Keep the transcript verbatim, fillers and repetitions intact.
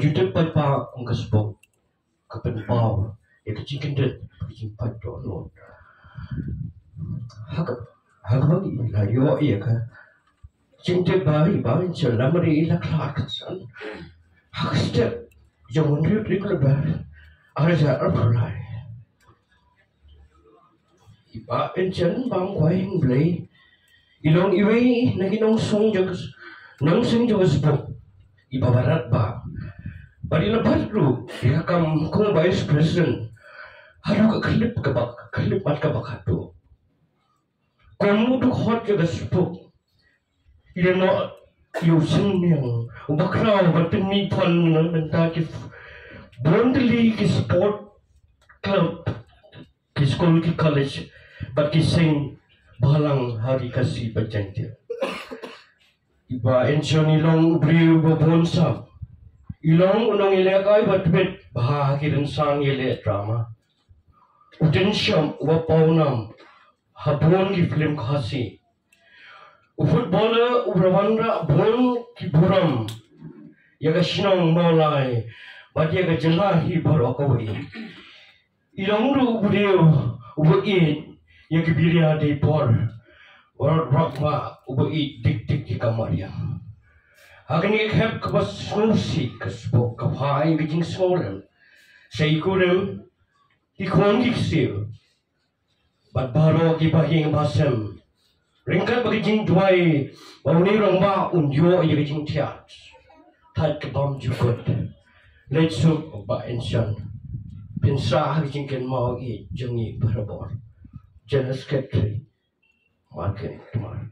Jutep pat ba kum ka sbok ka pynpaw ïa ka jingkyndit ka jingpait dohnud. Ha ka ha kaba ngi la ïoh ïa ka jingtip ba i Bah Vincent la mareh i la khlad ka san ha ka step jong u hynriew tarik Lber ar hajar arphew lai. I Bah Vincent Bamkwai Hingblei i long iwei na ki nongseng jong ka s- nongseng jong ka sbok i Bah Barat Bah. Bad i la bat ruh ïa ka kam kum Vice President haduh ka khyllipmat kaba khyllipmat kaba khatduh. Kum u dkhot jong ka sbok i la noh ïa u synñiang uba khraw ban pynmih phan na bynta ki bun tylli ki sport club, ki skul, ki college bad ki seng bhalang ha ri Khasi bad Jaiñtia. I Bah Vincent i long u briew uba bun sap. I long u nongïalehkai uba tbit bha ha ki rynsan ïaleh drama. U tyngshop uba pawnam ha bun ki film Khasi. U footballer uba wanrah bun ki burom ïa ka shnong Mawlai bad ïa ka jylla hi baroh kawei. I long ruh u briew uba ïeit ïa ki biria dei por, u Rod Rockma uba ïeit dik dik ïa ka mariang. Ha kane ka khep kaba sngewsih ka sbok ka phah ïa ka jingsngewlem sha i kurim, ki khun ki ksiew bad baroh ki bahaïing bahasem. Ryngkat bad ka jingduwai ba une u rangbah un ïoh ïa ka jingthiah thait ka bymjukut. Leit suk Bah Vincent. Pynsah ha ka jingkynmaw ïeit jong ngi barabor. General Secretary Markin Tumar.